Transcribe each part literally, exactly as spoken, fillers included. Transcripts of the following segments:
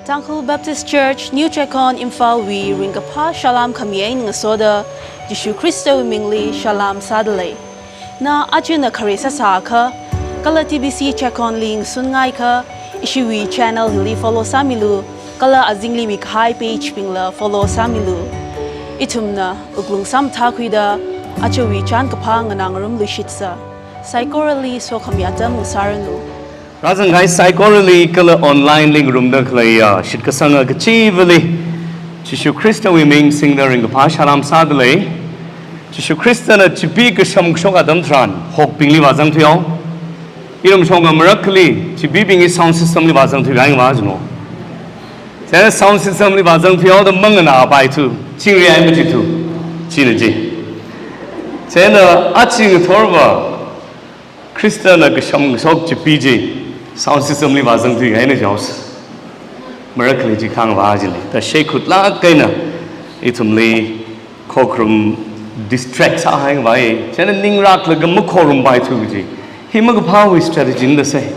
Tangkhul Baptist Church, New Checkon, Imphal wui ringkaphā salām khami eina ngasoda, Jishu Khristawui mingli salām sādalei. Na achina khare sāsākha, kala T B C Checkon li ngasunngaiakha, ishiwui channel hili follow sāmilu, kala azingli mikahai page bingla follow sāmilu. Ithumna wuklung samathākhuida, ajawui chānkaphā nganāngarumluishitsa. Saikorali sokhami atam ngasāranu. Rāzangkahai saikorali kala online li ngarumda khaleiya shitkasanga kachivali, Jishu Khristawui ming singda ringkaphā salām sādalei. Jishu Khristana chipee kasham kashok atam tharan, hokbingli vāzang thuihaowa. Iram shongka marakhali, chipeebing hi sound system li vāzang thuikahai vā jino. Chieina sound system li vāzang thuihaoda manganāpaithu, chingri ai machithu, china chi. Chieina aja ngathorva, Khristana kasham kashok chipee chi, sound system li vāzang thuikahaina jaosa. Marakhali chi khāngvā chili. Da sheikhut lāk eina, ithumli khokharum distract sāhai vāi. Chieina ning rāklaga makhorumpaithu chi. Hi makaphāwui strategy na da sai.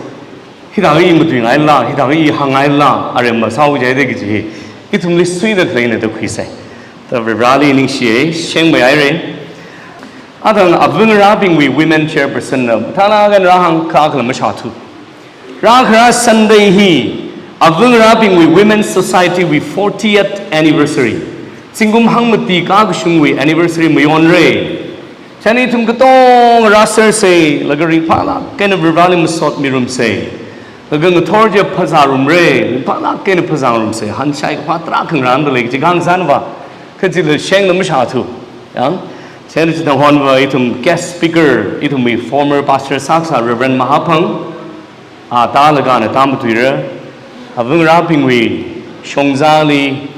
Hithākha i matuingaila, hithākha i hāngngaila, aremma sāhaowa jida kaji hi. Ithumli suida khaleina da khuisai. Da Varivarali ningshiya, shengmeihaira. Athang avangarābingwui women chairperson na, thāla kan rāhāng kha kala mashāthu. Rākhara Sunday hi, avangarābingwui Women Society wui fortieth anniversary. Zingkum hangmati kakashungwui anniversary mayonra. Chieina ithum katonga rāsersa, laga ringphālāk eina Varivarali masot mirumsa. Laga ngathor chi phazārumra, ringphālāk eina phazārumsa. Hanshai kaphā tarākha ngarāndalei, chi khangasāna vā. Kha chila shengda mashāthu. Yang, chieina chithang honva ithum guest speaker, ithumwui former pastor sākasā Reverend Mahaphang, a tālaga ana tāmatuira, avangarābingwui shongzali,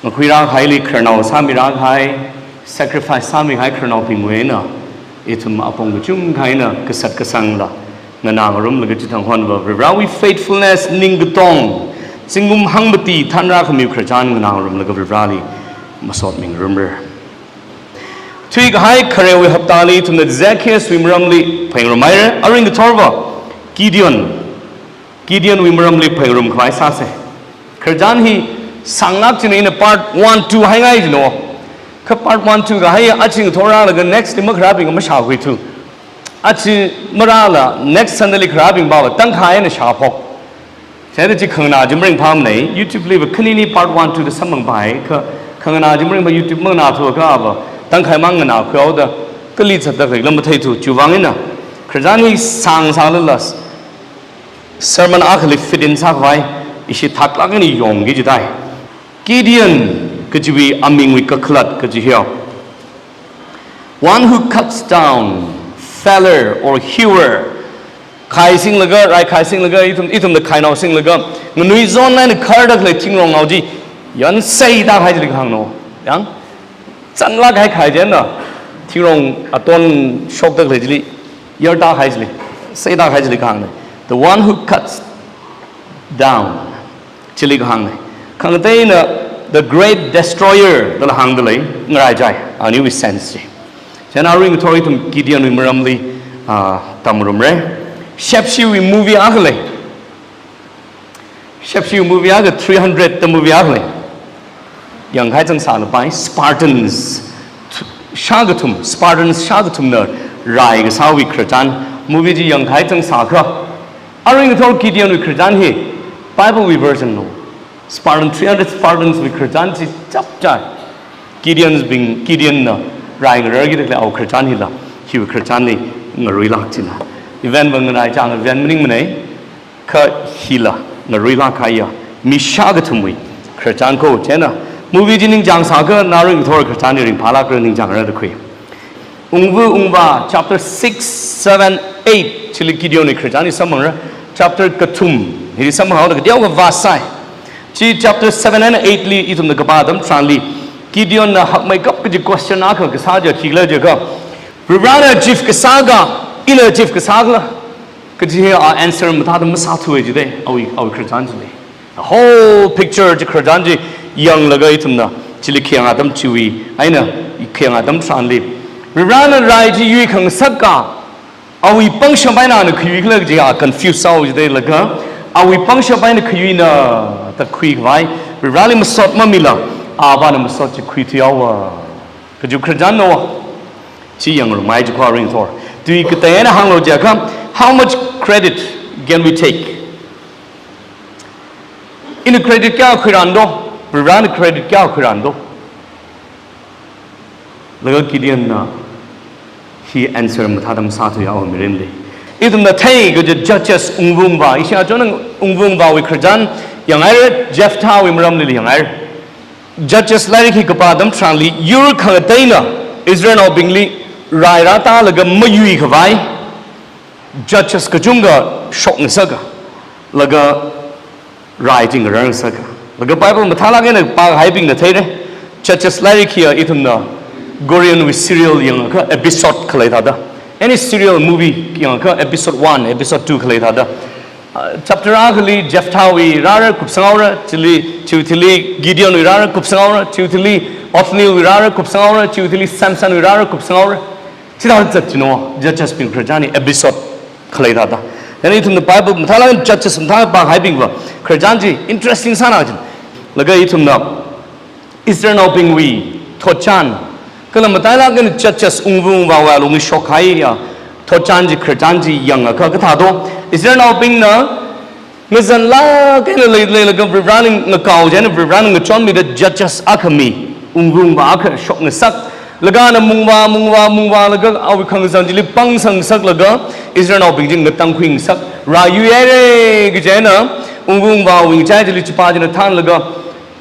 ngakhuirākahaili khararnao sāmirākahai, sacrifice sāmikahai khararnaobingwui eina, ithum apong kachungkha eina kasat kasangla, nganāngarumlaga chithang honva, Varivarawui faithfulness ningkatong, zingkum hangmati thanrākhami khararchan nganāngarumlaga Varivarali masot mingarumra. Thuikahai kharewui haptali ithumna Zacchaeus wui maramli phaningrumhaira, aring ngathorva, Gideon, Gideon wui maramli phaningrumkhavai sāsa. Khararchan hi sānglāk china ina part one, two haingai jino. Kha part one, two kahai aja ngathor rālaga next li makharābing mashākhuithu. Aja marāla next Sunday li kharābing vāva tangkhai eina shāphok. Chieina chi khanganā chi maringphāmana, YouTube liva khanini part one, two da samphangpai, kha khanganā chi maringphā YouTube manganāthu khavā, tangkhai mang nganākhuihaoda, kali zatda khalei lam matheithu, chiwuivang eina, khararchan hi sāngsālala, sermon akhali fit in sākhavai, ishi thaklāk eina yongki jidai. Gideon kajiwui amingwui kakhalat kaji hiya. One who cuts down, feller or hewer. Khaisinglaga, rai khaisinglaga, ithum, ithumna khainao singlaga, nganuizon eina kharda khalei thingrong ngao chi, yanseida kahai chili kahāngna. Yang, changlāk kahai khai chieina, thingrong aton shokda khalei chili, yarda kahai chili, seida kahai chili kahāngna. The one who cuts down. Chili kahāngna. Khangateina, the great destroyer, dala hāngdalei, ngaraichai, aniwui sense chi. Chieina aring ngathor ithum Gideon wui maramli, ah, tamngarumra. Shepshiwui movie akha lei. Shepshiwui movie akha, three hundred da movie akha lei. Yangkahai chang sālapai, Spartans, th-, shākathum, Spartans shākathumna rai kasāwui khararchan, movie chi yangkahai chang sākha, aring ngathor Gideon wui khararchan hi, Bible wui version lo. Spartan, three hundred Spartans wui khararchan chi chapchai. Gideons bing, Gideon na rai ngararki da khalei awui khararchan hila, hiwui khararchanli ngaruilāk china. Event va ngaraichang event maningmana, kha hila ngaruilāk kahaiya, mi shākathumwui khararchan ko chieina. Movie chi ningchāng sākha, na aring ngathor khararchan hi ringphālākra ningchāngra da khui. Ungva Ungvā, chapter six, seven, eight, chili Gideon wui khararchan hi samphangra, chapter kathum, hili samphanghaoda kateokha vāsai. Chi chapter seven and eight li ithumna kapā atam tharanli, Gideon na hakmeikap kaji question akha kasā chi khikhala jiakha, Varivarana chief kasā kha, ina chief kasā khala, kaji hi a answer mathāda masāthuwa jidai, awui, awui khararchan chili. The whole picture chi khararchan chi yanglaga ithumna, chili khayang atam chiwui, eina khayang atam tharanli, Varivarana rai chi yuikhangasak kha, awui pangshap eina ana khayui khala kaji a confuse sāhaowa jidai laga, Awui pangshap eina khayuina da khuikhavai, Vareli masot mamila, Avāna masot chi khuithuihaowa. Kaji khararchan no. Chi yangrumngai chi kha ringthor. Tui katei eina hānglu jiakha, how much credit can we take? Ina credit kayā khuirāndo, Varena credit kayā khuirāndo. Laga Gideonna hi answer mathāda masāthuihaowa mirinli. Ithumna theikaji Judges ungvungvā, ishi achon ungvungvāwui khararchan yanghaira, Jephthahwui maramli yanghaira. Judges lairik hi kapā atam tharanli, yur khangateina Israelnaobingli rai rātālaga mayuikhavai, Judges kachungkha shokngasaka, laga rai chi ngararngasaka. Laga Bible mathālāk eina pākahaibingna theira. Judges lairik hiya ithumna Koreanwui serial yangakha episode khalei thāda, any serial movie yangakha episode one, episode two khalei thāda, ah, chapter akhali Jephthahwui rāra kupsanghaora, chili, chiwui thili Gideonwui rāra kupsanghaora, chiwui thili Othnielwui rāra kupsanghaora, chiwui thili Samsonwui rāra kupsanghaora. Chithāda zat chi no, Judgesbing khararchan hi episode khalei thāda. Then ithumna Bible mathālāk eina Judges mathā pākahaibingva khararchan chi interesting sāna chi. Laga ithumna Israelnaobingwui thotchan, kala matailāk eina Judges ungvungvāwui alungli shokkahaiya thotchan chi, khararchan chi yangakha kathādo, Israelnaobingna ngazanlāk eina lei, leilaga Vareli ngakao chieina Varena ngachonmida Judges akha mi, ungvungvā akha shokngasak. Laga ana mungvā, mungvā, mungvālaga awui khangazan chili pangsangsaklaga Israelnaobing chi ngatangkhuingasak. Rai yuihaira kaji eina ungvungvāwui ngachai chili chipā china thānlaga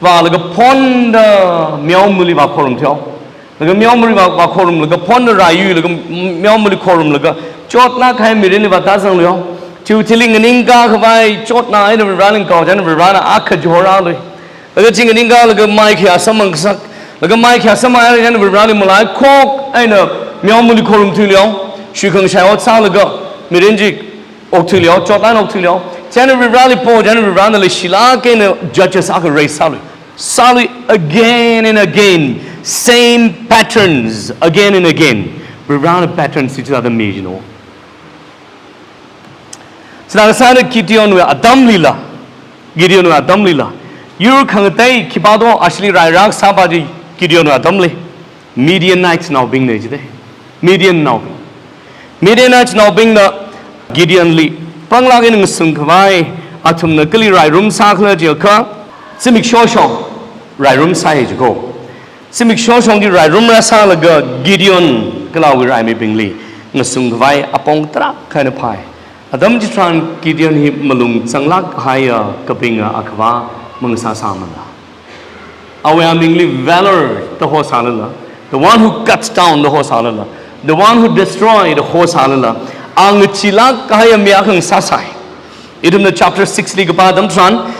vālaga phonda meomali vākhorumthuihao. Laga meomali vā, vākhorumlaga phonda rai yuilaga meomali khorumlaga chotlāk kahai mirinli vātāzangluihao. Chiwui thili nganingkākhavai chotna eina Vareli ngakao chieina Varena akha chihorālui. Laga chi nganingkālaga mai khayā samphangasak. Laga mai khayā samphanghai chieina Vareli malaikhok eina meomali khorumthuiluihao. Shuikhangasai ot sālaga mirin chi okthuiluihao, chotlāk eina okthuiluihao. Chieina Vareli po, chieina Varena leishilāk eina Judges akha raise sālui. Sālui again and again, same patterns again and again. Varena patterns chi chithāda mi jino. Chithākha sāda Gideonwui atamlila, Gideonwui atamlila, yur khangatei khipādo ashili rai rākasāpa chi Gideonwui atamli Midianitesnaobingna jidei. Midiannaobing. Midianitesnaobingna Gideonli panglāk eina ngasungkhavai, athumna kali rairum sākhala jiakha, zimiksho shong rairum sāi jiko. Zimiksho shong chi rairum rāsālaga Gideon kala awui raimibingli ngasungkhavai apong tarākha eina phai. Atam chitharan Gideon hi malung changlāk kahaiya kapinga akhava mangasāsāmana. Awui amingli valor da hosālala, the one who cuts down da hosālala, the one who destroy da hosālala, a ngacheelāk kahaiya mi akha ngasāsai. Ithumna chapter six li kapā atam tharan,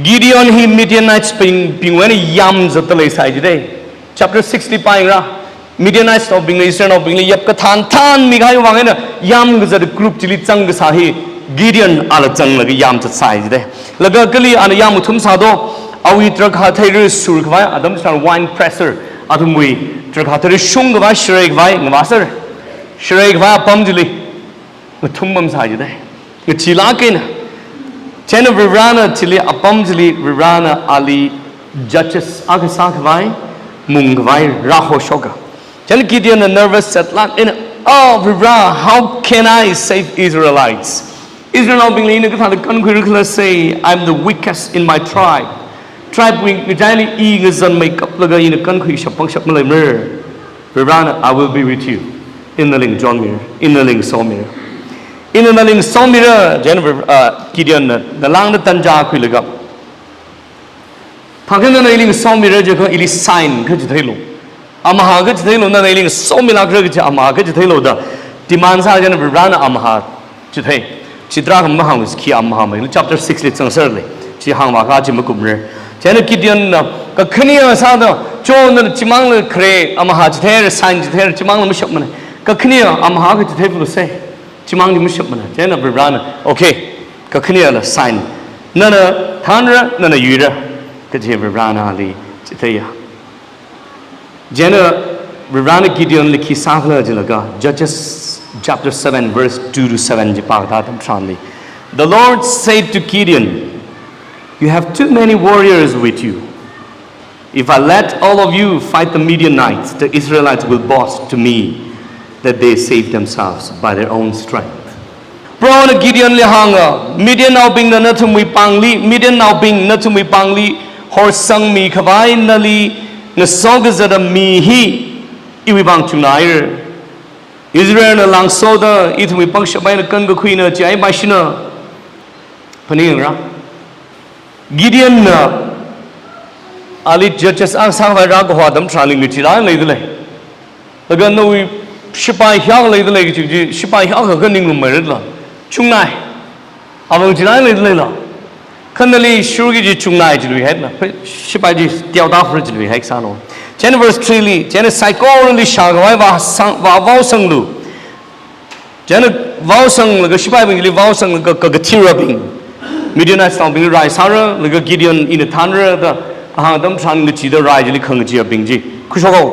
Gideon hi Midianitesbing, bingwui eina yamzatda leisai jidei. Chapter six li pāyangra. Midianitesnaobingna Israelnaobingli yap kathān thānmi kahai vang eina yamkazat group chili zangkasā hi Gideon ala zanglaga yamzatsai jidei. Laga kali ana yam ngathum sādo, awui drakhā theira surkhavai, atam chitharan wine presser, athumwui drakhā theira shungkhavai, shareikhavai ngavāser. Shareikhavai apam chili ngathum pamsai jidei. Ngacheelāk eina. Chieina Varena chili apam chili Varena ali judges akha sākhavai, mungkhavai rāhoshoka. Chieina Gideonna nervous zatlāk eina, "Oh, Vare, how can I save Israelites? Israelnaobingli ina kathāda kankhuira khala sei, I'm the weakest in my tribe. Tribe wui ngachaili i ngazanmeikaplaga ina kankhuishap pangshap maleimara." Varena, "I will be with you. Ina nali ngasomira, ina nali ngasomira. Ina nali ngasomira," chieina, uh, Gideonna nalāngda tanja khuilaga, "Thākha nana ili ngasomira jiakha ili sign kha chitheilu. Amaha kha chitheilu, nana ili ngasomilākra kaji amaha kha chitheilu," da demand sā chieina Varena amaha chithei. Chitharan mahānglu, khi amaha mai, chapter six li zangserlei. Chi hāngvākha chi makumra. Chieina Gideonna kakhane sāda, "Cho, nana chimangla khare amaha chitheira, sign chitheira, chimangla mashapmana. Kakhane amaha kha chitheipalu sei. Chimang chi mashapmana." Chieina Varena, "Okay, kakhanela sign. Nana thānra, nana yuira," kaji Varena ali chitheiya. Chieina Varena Gideonli khi sākhala jilaga, Judges chapter seven, verse two to seven chi pākatā atam tharanli, The Lord said to Gideon, "You have too many warriors with you. If I let all of you fight the Midianites, the Israelites will boast to me that they saved themselves by their own strength." Prohona Gideonli hānga, "Midiannaobingna nathumwui pāngli, Midiannaobing nathumwui pāngli horsangmi khavai nali ngasokazata mi hi iwui pāng chungnaira. Israelna langsoda ithumwui pangshap eina kankakhuina chipaishina." Phaningra. Gideonna ali judges akha sākhavai rākahao atam tharanli ngachee rāleidalei. Laga nawui shipai hiyākha leidalei kaji chi, shipai hiyākha kha ninglum mairala. Chungnai. Awui vang chila leidaleila. Kha nali shurki kaji chungnai chiluihaila. Shipai chi teoda fur chiluihai sālu. Chieina verse three li, chieina saikorali shākhavai vāsang, vā, vaosanglu. Chieina vaosanglaga shipaibingli vaosanglaga kakathirabing, Midianitesnaobing rai sāra, laga Gideon ina thānra da kahāng atam tharan ngacheeda rai chili khangacheeabing chi khuishokhaowa.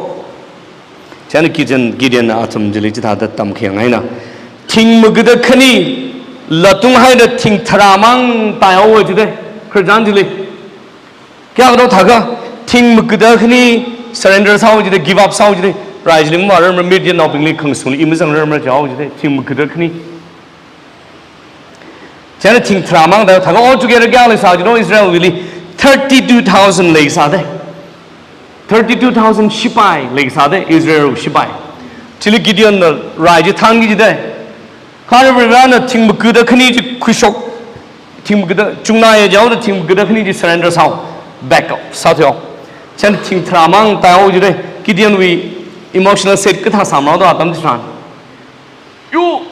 Chieina Gideon, Gideonna athum chili chithāda tamkhuiya ngaina. Thing magada khani latung haida thing tharāmang taihaowa jidalei. Khararchan chili. Kayākha thākha, thing magada khani surrender sāhaowa jidalei, give up sāhaowa jidalei. Rai chili mavārarmara, Midiannaobingli khangasungli i mazangrarmara jihaowa jidalei. Thing magada khani. Chieina thing tharāmang da, thākha altogether kayākha leisā jilo Israelwuili? Thirty-two thousand leisādalei. Thirty-two thousand shipai leisādalei, Israel shipai. Chili Gideonna rai chi thānki jidalei. Kha Varivarana thing magada khani chi khuishok, thing magada chungnaiya jihaoda thing magada khani chi surrender sāhaowa, back up sāthuihaowa. Chieina thing tharāmang taihaowa jidalei, Gideonwui emotional state kathā sāmrao da atam tharan. Yo,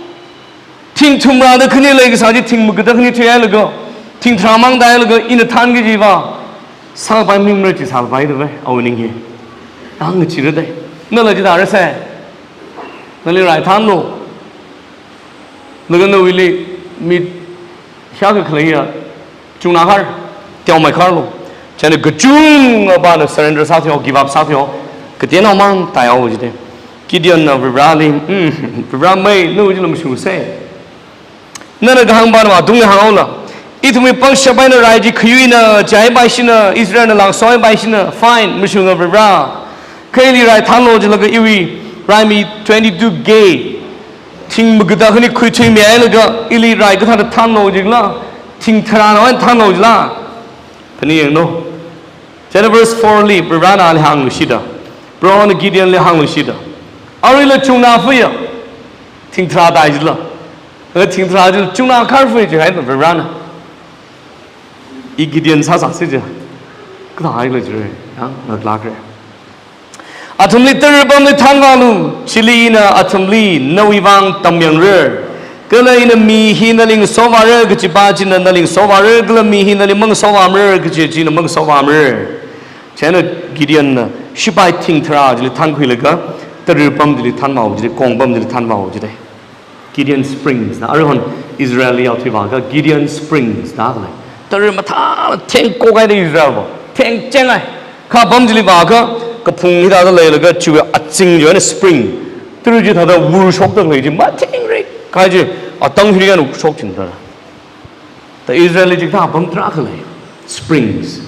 thing thumrada khani leikasā chi thing magada khani thuihailaga, thing tharāmang tāhailaga, ina thānki kajiva sāpai maningmara chi sāpai da vai, awui ning hi. Yangna ngacheera dei. Nala chithāra sai. Nali rai thānlu. Laga nawuili mi hiyākha khaleiya chungnākhar, teomeikharlu. Chieina kachungkha pāna surrender sāthuihaowa, give up sāthuihaowa. Kateonaomang tāhaowa jidalei. Gideonna Varivarali, mm, Varivara mei, nawui chila mashungsei. Nana kahāngva nava tungli hānghaola. Ithumwui pangshap eina rai chi khayuina, chipaishina, Israelna langsopaishina, fine, mashunga Varivara. Kha ili rai thānlu jilaga iwui raimi twenty-two K. Thing magada khani khuithuimihailaga, ili rai kathāda thānlu jila, thing tharāna eina thānlu jila. Phaninglu. Chieina verse four li, Varivarana ali hāngluishida. Prohona Gideonli hāngluishida. Aruila chungnāfaya. Thing tharā tāi jila. Kha thing tharā chila chungnākhar faya jihaida Varivarana. I Gideon sāsāsi ji. Kathāhaila jira. Yang, ngaklākra. Athumli tara pamli thānvālu, chili ina athumli nawui vang tamyangra. Kala ina mi hi nali ngasovāra kajipa china nali ngasovāra, kala mi hi nali mangasovāmara kaji china mangasovāmara. Chieina Gideonna shipai thing tharā chili thānkhuilaga, tara pam chili thānvāhaowa jidalei, kongpam chili thānvāhaowa jidalei. Gideon Springs na, aruihon Israelli yaothuivākha Gideon Springs da khalei. Tara mathāla thengkok haida Israelva. Thengchenghai. Kha apam chili vākha, kaphung hithāda leilaga chiwui azing chiwui eina spring. Tara chithāda urshokda khalei chi mathingrik kahai chi, atang hili eina urshok chinda. Da Israelli chikathā apam tarākha lei. Springs.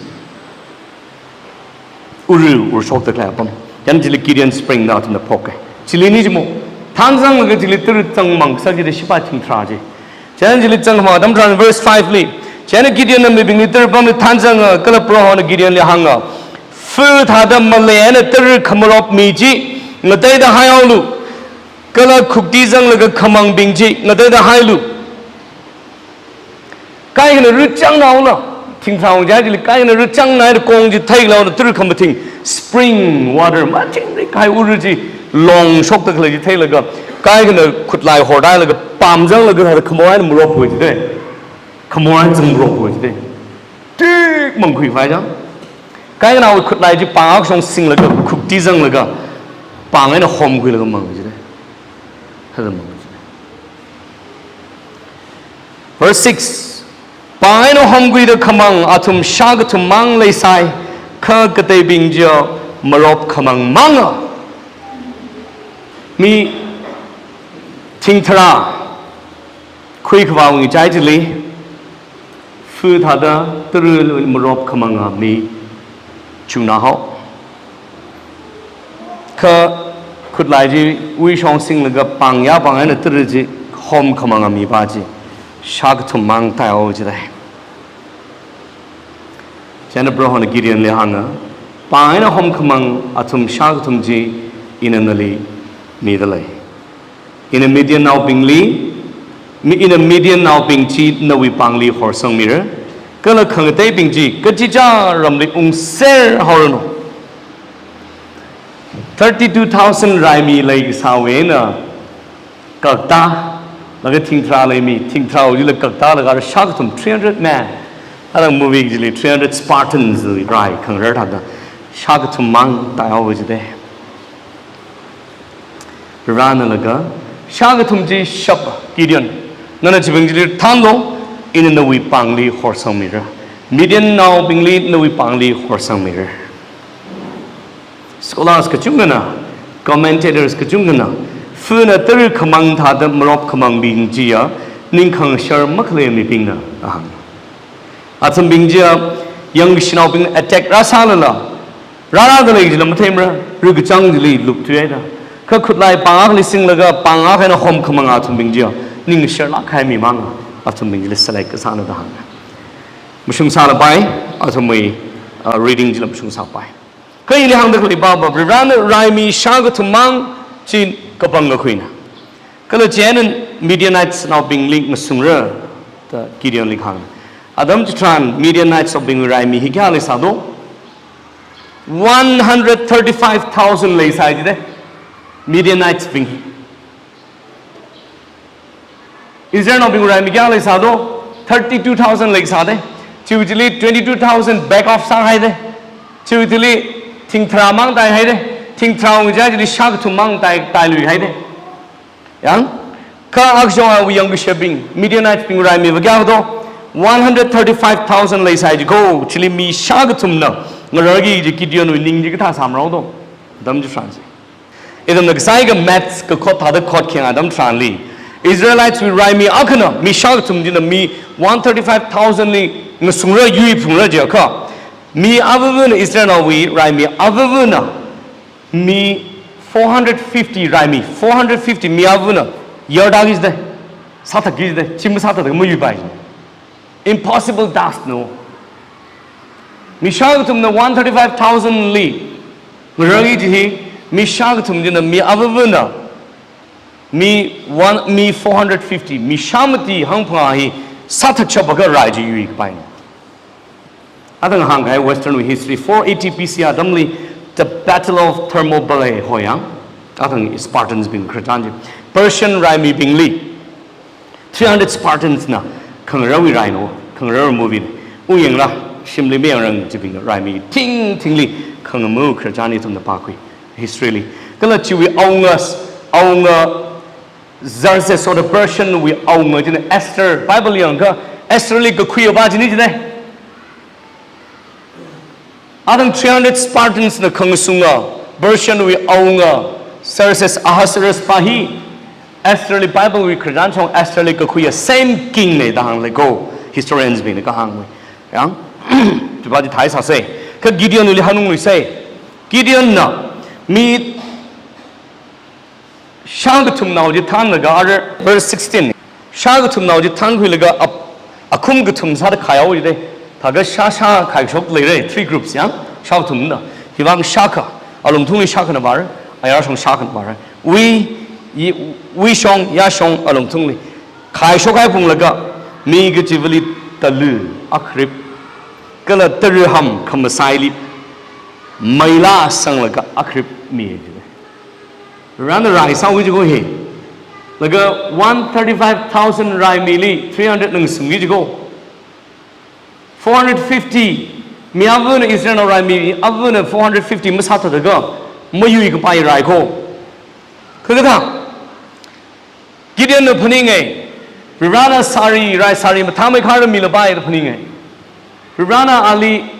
Uru, urshokda khalei apam. Chieina chili Gideon Spring da athumna phoka. Chili ni chimo. Thānzanglaga chili tara zangmang kasā chili shipai thing tharā chi. Chieina chili zangmang atam tharan verse five li. Chieina Gideonna mibingli tara pamli thānzanga, kala Prohona Gideonli hānga, "Field thāda malei eina tara khamarop mi chi ngateida haihaolu. Kala khukti zanglaga khamangbing chi ngateida hailu." Kaikhana rāchangnaola, thing tharā wui chili kaikhana rāchangnaoda kong chi theilaoda tara khamathing, spring water, mathingrik kahai uru chi longshokda khalei chi theilaga, kaikhana khutlai horhailaga, pamzanglaga thāda khamor eina maropkhui jidalei. Khamor eina zangmaropkhui jidalei. Tikmang khuivai chang. Kaikhanawui khutlai chi pāng akha shong singlaga, khukti zanglaga, pāng eina homkhuilaga mang jidalei. Thāda mang jidalei. Verse six. Pāng eina homkhuida khamang athum shākathum mang leisai, kha kateibing chiya marop khamang manga. Mi thing tharā khuikhavā wui chai chili, Pu thāda tara marop khamanga mi chungnā haowa. Kha khutlai chi uishong singlaga pāng ya pāng eina tara chi hom khamanga mipā chi shākathum mang tai haowa jidalei. Chieina Prohona Gideonli hānga, pāng eina hom khamang athum shākathum chi ina nali midalei. Ina Midiannaobingli, mi-, ina Midiannaobing chi nawui pāngli horsangmira, kala khangateibing chi kachichā ramli ungser haoranu. Thirty-two thousand raimi leikasāwui eina kakta, laga thingtharā leimi, thingtharāwui chila kakta laga shākathum, three hundred man. Alang movie chili three hundred Spartans li rai khangarar thāda shākathum mang tai haowa jidalei. Varivarana laga, shākathum chi shap Gideon, nana chibing chili thanlu, ina nawui pāngli horsangmira. Midiannaobingli nawui pāngli horsangmira. Scholars kachungkhana, commentators kachungkhana, fana tara khamang thāda marop khamangbing chiya ningkhangashar makhalei mibingna, ahang. Athumbing chiya yangkashinaobing attack rāsālala, rārādalei chila matheimara, rikachang chili lupthuihaida. Kha khutlai pāng akhali singlaga pāng akha eina hom khamanga athumbing chiya ningsharlāk kahai mi mang athumbing chili select kasāna da hānga. Mashungsālapai, athumwui, uh, reading chila mashungsāpai. Kha ili hāngda khalei pāva, Varivarana raimi shākathum mang chi kapang kakhuina. Kala chieina Midianites naobingli ngasungra da Gideonli kahāng. Atam chitharan Midianites naobing raimi hi kayā leisādo? One hundred thirty-five thousand leisai jidalei. Midianites bing hi. Israelnaobing raimi kayā leisādo? Thirty-two thousand leisādalei. Chiwui chili twenty-two thousand back off sāhaidalei. Chiwui chili thingtharā mang taihaidalei. Thingtharāwui ngacha chili shākathum mang tai, tailuihaidalei. Yang, kha akshong awui yangkashebing, Midianitesbing raimiva kayākha do? One hundred thirty-five thousand leisai jiko, chili mi shākathumna ngararki kaji Gideonwui ning chi kathā sāmaraodo? Atam chitharansi. Ithumna kasāi ka maths kakhot thāda khot khayang atam tharanli, Israeliteswui raimi akhana mi shākathum china mi one thirty-five thousand li ngasungra, yuiphungra jiakha, mi avavana, Israelnaowui raimi avavana mi four hundred fifty raimi, four hundred fifty mi avavana yarda kajidalei, sāthak kajidalei, chi masāthatlaga mayuipai. Impossible task no. Mi shākathumna one thirty-five thousand li ngararki kaji hi, mi shākathum china mi avavana mi one, mi four hundred fifty, mi shāmati hangphangā hi sāthakshap akha rai chi yuikapaina. Athang hāngkahai Westernwui history, four eighty B C atamli, the Battle of Thermopylae hoya. Athang Spartansbing khararchan chi. Persian raimibingli three hundred Spartansna khangararwui raino, khangarar movie. Ungyangra, shimli mayangrang chibingna raimi thingthingli khangamu khararchan ithumna pākhui historyli. Kala chiwui awunga, awunga Xerxes or the Persianwui awunga china Esther, Bible yangakha Estherli kakhui apā china jidalei. Athang three hundred Spartansna khangasunga Persianwui awunga Xerxes Ahasuerus pā hi Estherli, Biblewui khararchan chong Estherli kakhuiya same kingna da hānglei ko, historiansbingna kahāngwui. Yang, chipā chi theisāsei. Kha Gideonwuili hāngungluisei. Gideonna mi shākathumnao chi thānlaga, ara verse sixteen. Shākathumnao chi thānkhuilaga ap-, akhum kathum sāda khaihaowa jidalei. Thākha shā shā khaishok leira, three groups yang, shākathumna. Hivang shākha, alungthungli shākhana vāra, ayarshong shākhana vāra. Wi, yi, wishong, yāshong, alungthungli. Khaishokhai phunglaga, mi kachivali tala, akharip, kala tara ham khamasaili meila sanglaga akharip mi jidalei. Rana rai sāhaoki jiko hi. Laga one thirty-five thousand raimili three hundred na ngasumki jiko. Four hundred fifty, mi avavana Israelnao raimi avavana four hundred fifty masāthatlaga mayuikapai rai ko. Kha kathā, Gideonna phaninga, Varivarana sāri, rai sāri mathāmeikha rāmilapai da phaninga. Varivarana ali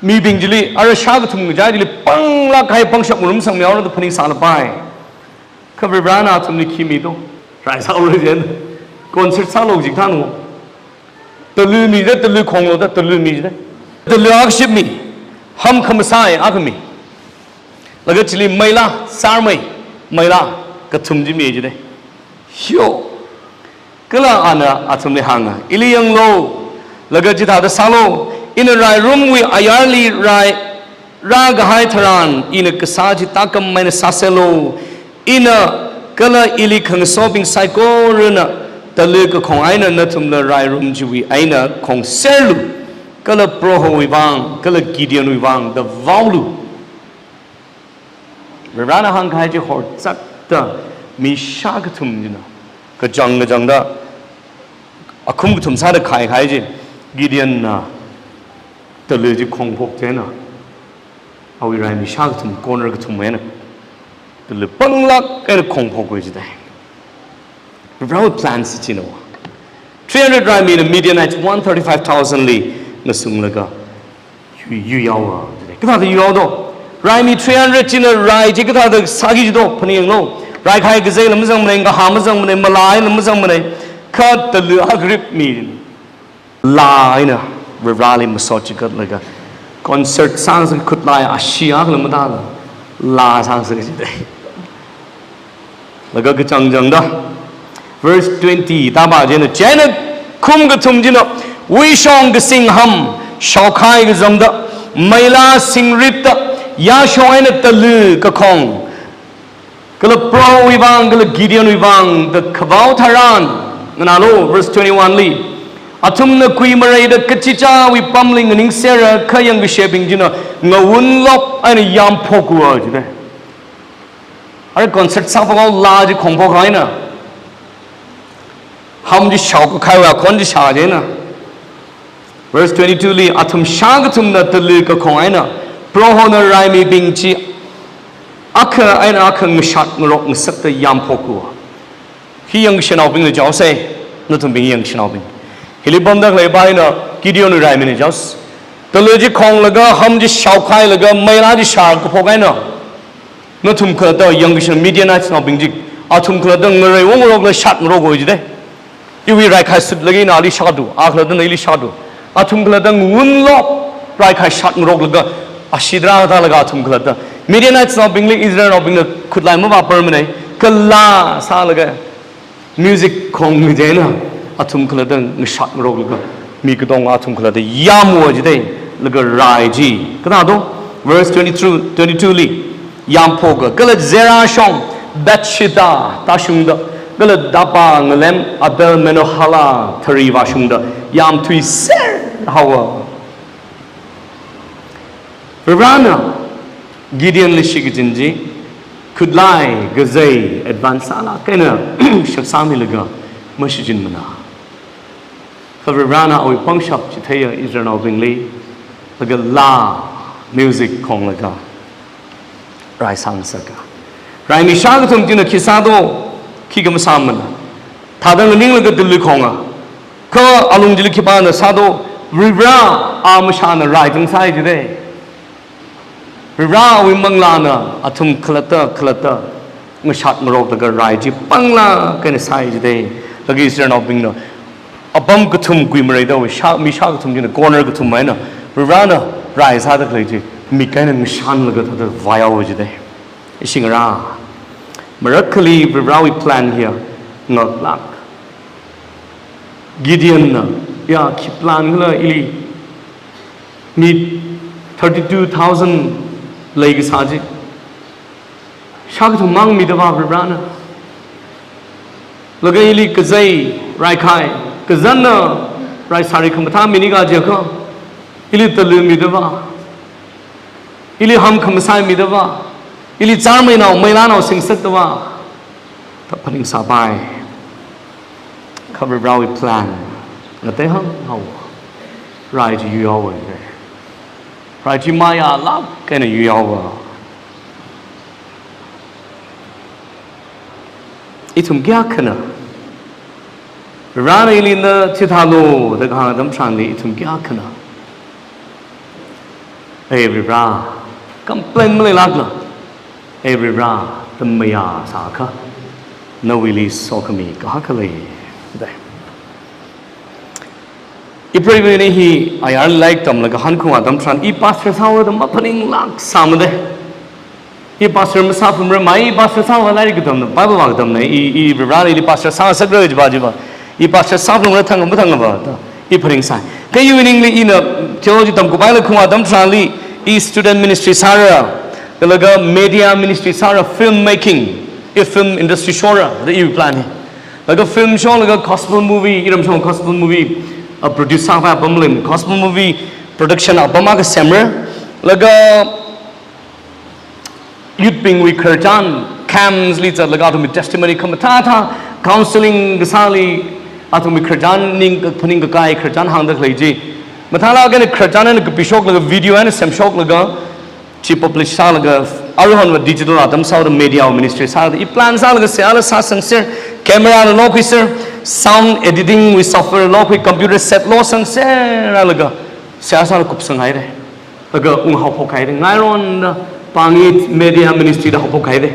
mibing chili, ara shākathum ngacha chili panglāk kahai pangshap ngarumsangmihaora da phaningsālapai. Kha Varivarana athumli khi mido? Rai sāhaora jin. Concert sālu jik thānu. Talui mida, talui khonglo da, talui mida. Talui akha ship mi, ham khamasai akha mi. Laga chili meila, sārmei, meila, kathum chi mi jida. Yo. Kala ana athumli hānga, ili yanglu, laga chithāda sālu, ina rairumwui ayarli rai rākahai tharan, ina kasā chi tākam eina sāserlu, ina kala ili khangasobing saikorana talui kakhong eina nathumla rairum chiwui eina khongserlu, kala Prohowui vang, kala Gideonwui vang da vaolu. Varivarana hāngkahai chi horzakta mi shākathum china kachang kachangda akhum kathum sāda khaikahai chi, Gideonna talui chi khongphok china awui raimi shākathum, corner kathum eina talui panglāk eina khongphok khui jidai. Varivarawui plan si chino. Three hundred raimina Midianite one thirty-five thousand li ngasunglaga yu, yuihaowa jidai. Kathāda yuihao do? Raimi three hundred china rai chi kathāda sāki jido? Phaninglo. Raikhai kazeila mazangmana, kahā mazangmana, malāla mazangmana. Kha talui akha rip mi laa eina Varivarali masot chigatlaga, concert sāngasak, khutlai ashee akhala matāla, laa sāngasak jidai. Laga kachang changda, verse twenty tāpā china, chieina khum kathum china wuishong kasing ham shaokhai kazamda, meila singritta, yāshong eina talui kakhong, kala Prohowui vang, kala Gideonwui vang da khavao tharan, nganālu, verse twenty-one li, athumna kuimareida kachichāwui pamli nganingsera, kha yangkashebing china ngawunlop eina yamphok haowa jidai. Ara concert sāphok haowa, laa chi khongphok haowa eina, ham chi shaokakhaiwui akhon chi shā china. Verse twenty-two li, athum shākathumna talui kakhong eina Prohona raimibing chi akha eina akha ngashat ngarok ngasakta yamphok haowa. Hi yangkashinaobingna jaose, nathumbing yangkashinaobing. Hili pamda khalei pa hina Gideonwui raimina jaose. Talui chi khonglaga, ham chi shaokhailaga, meila chi shākaphok eina, nathum khalatta yangkashina Midianitesnaobing chi, athum khalatta ngarei wongrokla shat ngarok haowa jidai. Iwui raikhai sutlaga ina ali shādu, akhalattana ili shādu. Athum khalatta ngawunlop raikhai shat ngaroklaga, ashee tarā tālaga athum khalatta, Midianitesnaobingli Israelnaobingna khutlai mavāparmana, kala sālaga, music khong china athum khalatta ngashat ngaroklaga, mi katonga athum khalatta yamhaowa jidai, laga rai chi kathāda? Verse twenty-two, twenty-two li, yamphok haowa, kala Zerah shong Bethshittah tāshungda, kala Dabba ngalem Abel Meholah thari vāshungda yamthuiser haowa. Varivarana Gideonli shikachin chi, khutlai kazei advance sālāk eina shakzāmilaga mashichinmana. Kha Varivarana awui pangshap chitheiya Israelnaobingli, laga laa, music khonglaga rai sāngasaka. Raimi shākathum china khi sādo, khikha masāmana. Thāda nganinglaga talui khonga. Kha alung chili khipāna sādo? Varivara, a mashāna rai tungsai jidai. Varivarawui manglāna athum khalatta khalatta ngashat ngaroklaga rai chi panglāk eina sāi jidai. Laga Israelnaobingna apam kathum kuimareida, shā, mi shākathum china corner kathum eina, Varivarana rai sāda khalei chi mik eina ngashanlaga thāda vāhaowa jidai. Ishi ngarā, marākhali Varivarawui plan hiya ngaklāk. Gideonna, ya, khi plan khala ili mi thirty-two thousand leikasā chi shākathum mang mida va Varivarana. Laga ili kazei raikhai, kazanna raisāri khamathā minika jiakha, ili talui mida va, ili ham khamasai mida va, ili chārmeinao, meilānao singsakta va, da phaningsāpai. Kha Varivarawui plan ngatei hānghao. Rai chi yuihaowa. Rai chi mayālāk eina yuihaowa. Ithum kayākhana, Varivarana ili na chithālu da kahāng atam tharanli ithum kayākhana, "Ei Varivara, complain maleilākla, ei Varivara, da mayāsākha, nawuili sokhami kahak khalei," da. Ipreiva ini hi ayar lairik tamlaga hankhaung atam tharan, i pastor sāra da maphaninglāk sāmade. I pastor masāphalungra, mai i pastor sāva lairik katamna, Bible vā katamna, i, i Varena ili pastor sāngasakra jiva jiva. I pastor sāphalungra thang mathangva da i phaningsai. Kha evening li ina theology tamkhuipaila khaung atam tharanli, i student ministry sāra, laga media ministry sāra, film making, i film industry shokra da i plan hi. Laga film shoklaga gospel movie, iramshong gospel movie, uh, produce sākhavai apam lei, gospel movie production apam akha semra. Laga youth bingwui khararchan, camps li zatlaga athumwui testimony khamathāthā, counseling kasāli, athumwui khararchan ning kaphaning kakai khararchan hāngda khalei chi. Mathālāk eina khararchan eina kapishok laga video eina semshok laga, chi publish sālaga, aruihonva digital atam sāda media ministry sāda, i plan sālaga seihāla sāsangser, camera la lokhuiser, sound editing wui software lokhui, computer set losangser, laga seihā sāla kupsanghaire. Laga unghaophokhaire. Ngaironda pāngi media ministry da haophokhaire.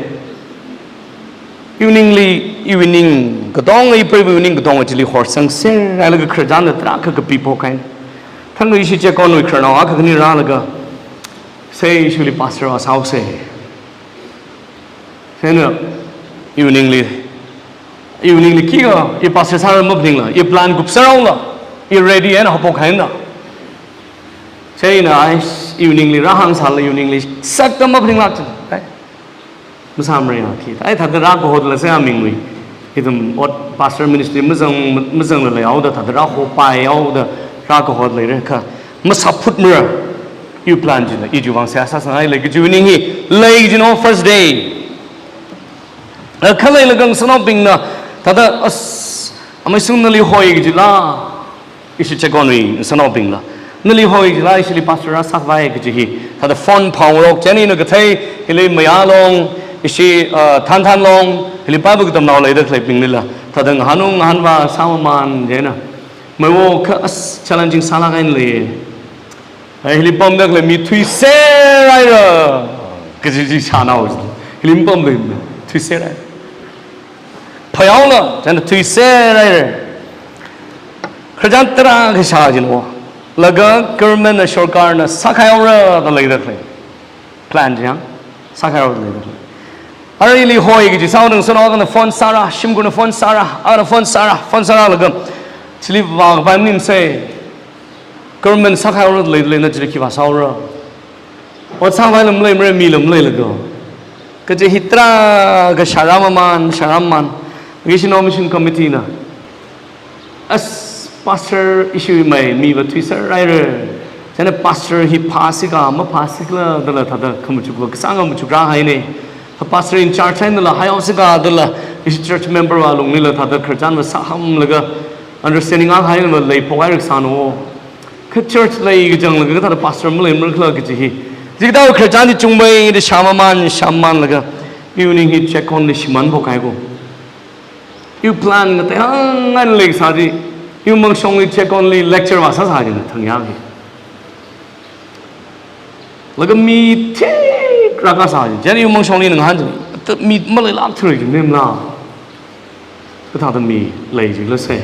Evening li, evening katong, ipreiva evening katong chili horsangser, laga khararchan da tarākha kapiphokhaine. Thangkha ishi Checkon wui khararnao akha khani rālaga, "Sei, ishili pastor vā sāhaose." Seina evening li, evening li khikha, i pastor sāra maphaningla, i plan kupser haola, i ready eina haophokhaina. Seina ai evening li rāhāngsāla, evening li sakta maphaninglāk chi. Ai, masāmara ya khi. Ai, thāda rākahotla sei amingwui. Ithum ot pastor ministry mazang, mazangla leihaoda, thāda rāhopai haoda, rākahot leira kha. Masāphutmara. I plan china, i chiwui vang seihā sāsanghai lei kaji evening hi, lei kajina first day. Khaleilaga ngasānaobingna, thāda, as, amei sung nali hoi kajila, ishi Checkon wui ngasānaobingla. Nali hoi kajila, ishili pastor rāsākhavai kaji hi. Thāda phone phongrok, chieina ina kathei, hili Mayar long, ishi, uh, Thanthan long, hili Bible katamnao leida khaleibinglila. Thāda ngahānung ngahānva sāmamān chieina. Maiwo kha as challenging sālāk eina lei. Ai, hili pamda khalei mi thuiserhaira. Kaji chi shānao. Hili pamda thuiserhai. Phayao la, chieina thuiserhaira. Khararchan tarākha shā jin o. Laga government na, sarkarna sākhaihaora da leida khalei. Plan chi yang, sākhaihaora da leida khalei. Arui ili hoi kaji sāhaoda ngasānao akhana phone sāra, shimkhurna phone sāra, akhana phone sāra, phone sāra laga. Chili vākapai maningsei. Government sākhaihaora da lei, leina chili khi vāsāhaora. Ot sākhavai lam leimara, mi lam leilaga. Kaji hi tarākha shārāmamān, shārāmamān. Ngishi Nomination Committee na. As pastor ishi mai mi va thuiserhaira. Chieina pastor hi phāsi kha, maphāsi khala dala thāda khamachuk va kasāng khamachuk rāhaine. Kha pastor in charge einala haihaosi kha dala ishi church member va lunglila thāda khararchan va sāhamlaga understanding akha eina va leiphokhaira kasāna o. Kha church lei kachanglaga kathāda pastor maleimara khala kaji hi. Chikathā khararchan chi chungmeida shāmamān, shāmamānlaga. Evening hi Checkon li shimānphokhai ko. I plan ngateihāng eina leisā chi, i Mangshong li Checkon li lecture vāsāsā chi thang yang hi. Laga mi thik rākasā chi, chieina i Mangshong li ngahān chi, ta mi maleilāk thura chi, nemla. Kathāda mi lei chila sei.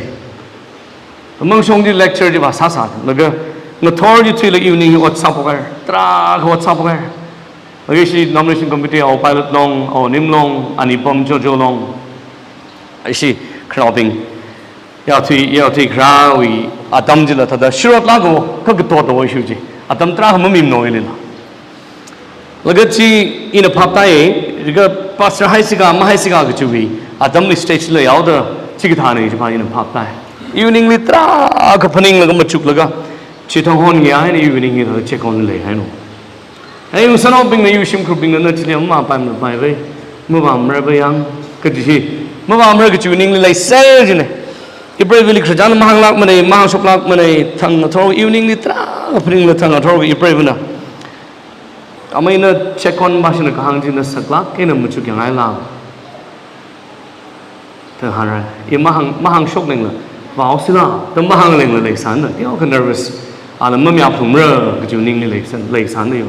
Mangshong chi lecture chi vāsāsā, laga ngathor chi thuilaga evening hi ot sāphokhaira, tarākha ot sāphokhaira. Laga ishi Nomination Committee, Ao Pilot long, Ao Nim long, Anipam Jojo long. Ishi khararnaobing, yaothui, yaothui kharāwui atam chila thāda shurot lāka, kha katot o ishi chi. Atam tarākha mamimano ilila. Laga chi ina phaptāi, laga pastor haisi kha, mahaisi kha kachiwui atamli stage leihaoda, chikathāna chi pa ina phaptāi. Evening li tarākha phaninglaga machuklaga, chi thang hon ngi eina evening hi thāda Checkon li leihaino. Ai, ngasānaobingna, i shimkhurbingna, na chili mapaimapai vai, mavāmara vai yang, kaji hi, mavāmara kaji ningli leiser jine. Ipreivali khararchan mahānglākmane, mahāngshoklākmane, thang ngathor evening li tarākha phaningla thang ngathor ipreivana. Amei na Checkon vāshina kahāng chi na saklāk eina machukyangaila. Thang hānra, i mahāng, mahāngshok lengla, vāhaosila, da mahāng lengla leisāna, teokha nervous, ala mamayāphungmara, kaji ningli leisān, leisāna yo.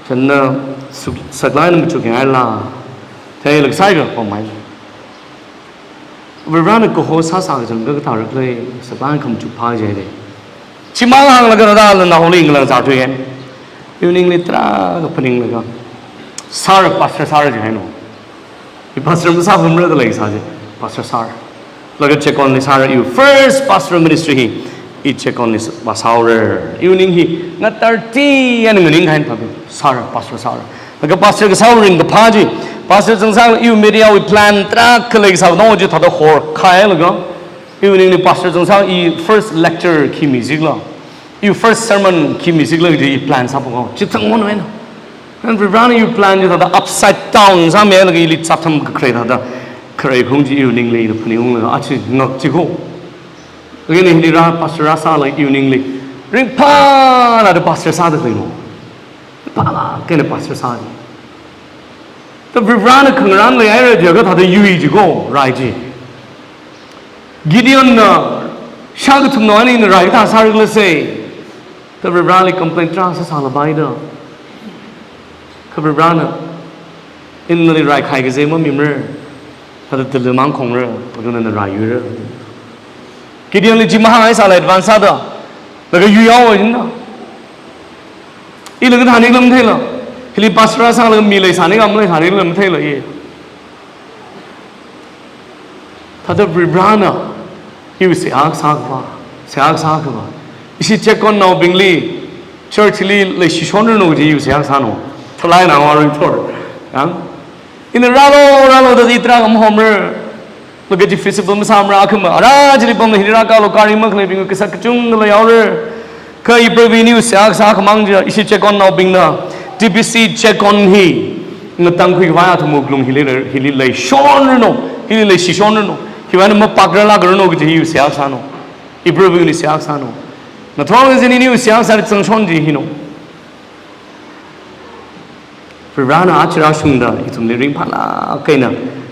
Chieina suk, saklāk eina machukyangaila, theilaga sāhaira, pamhai. Varena kaho sāsā kachangkha kathāra khala, saklāk eina khamachuk phā jire. Chimang hānglaga rāda la naoli ngalang zārthuiya. Evening li tarākha phaninglaga, sir, pastor sir jihaina. I pastor masāpamra da leisā chi. Pastor sir. Laga Checkon li sāra, iwui first pastor ministry hi i Checkon li vāsāhaora. Evening hi ngatharti eina nganinghaina phabi, sir, pastor sir. Laga pastor kasā ringkaphā chi, pastor Changsang iwui media wui plan tarākha leisā no chi thāda horkhailaga, evening li pastor Changsang i first lecture khi mi zikla, iwui first sermon khi mi zikla chi i plan sāphok haowa. Chithang ngon wena. Kha Varivarana iwui plan chi thāda upside down sāmilaga ili chatham kakharei thāda kharei khaung chi evening li ina phaningunglaga achi ngak chi ko. Again, hili rā pastor rāsāla evening li ringphālāk eina pastor sāda leino. Phālāk eina pastor sāda. Thāda Varivarana khangarān leihaira jiakha thāda yui chi ko, rai chi. Gideonna shākathumna eina rai kathā sāra khala se. Thāda Varivarali complain tarā sāsālapai da. Kha Varivarana, ina nali rai khai kazei mamimara. Thāda tili mang khongra, athumna rai yuira. Gideonli chi mahāngngaisāla advance sāda. Laga yui haowa jina. Ila kathānikhala matheila. Hili pastor sālaga mi leisānikhala maleisānikhala matheila i. Thāda Varivarana iwui seihā kasā akhava, seihā kasā akhava, ishi Checkon naobingli, church li leishishonranu kaji iwui seihā kasāna. Thalai na waring thor. Yang? Ina rālu, rālu da i tarākha mahomra. Laga chi feasible masāmara akhama. Ara chili pamla hili rākalu, gari makhaleibing kasak kachungkha leihaora. Kha i Proho iwui seihā kasā akhamang chi, ishi Checkon naobingna, T B C Checkon hi ngatangkhui khavai athum wuklung hili lei, hili leishonranu, hili leishishonranu, hiwui eina mapakraranu kaji iwui seihā kasāna. I Proho iwui seihā kasāna. Nathum kazini iwui seihā kasā zangshon chi hina. Varivarana aja rāshungda ithumli ringphālāk eina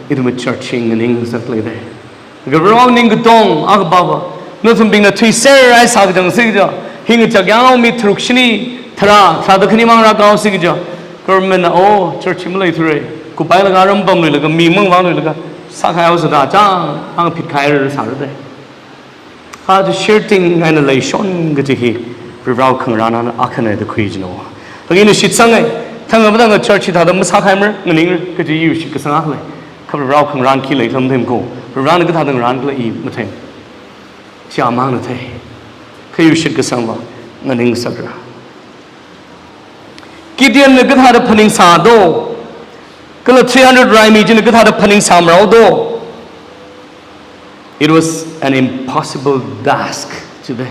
ithumwui church hi nganingsāklei da. Kha Varewui ningkatong akha papa, nathumbingna thuiser haisā kachang si kaja, hi ngachak yanglu mi tharuk shini tharā, tharāda khanimang rākahao si kaja, government na, oh, church hi maleithura, kuphailaga ram pamluilaga, mi mangvāluilaga, sākhaihaosa da chang, ang phit khaira sāra da. Kha chi shirting eina leishon kaji hi Varivarāwui khangarān akhana da khui jino. Thang ina shitsanga, thang amatang church hi thāda masākhaimara, nganingra, kaji iwui shitkasang akha lei. Kha Varivarāwui khangarān khi lei tham them ko, Varivarāna kathāda ngarānkhala i mathei. Chi amangna thei. Kha iwui shitkasangva nganingsakra. Gideonna kathāda phaningsā do, kala three hundred raimi china kathāda phaningsāmara do. It was an impossible task today.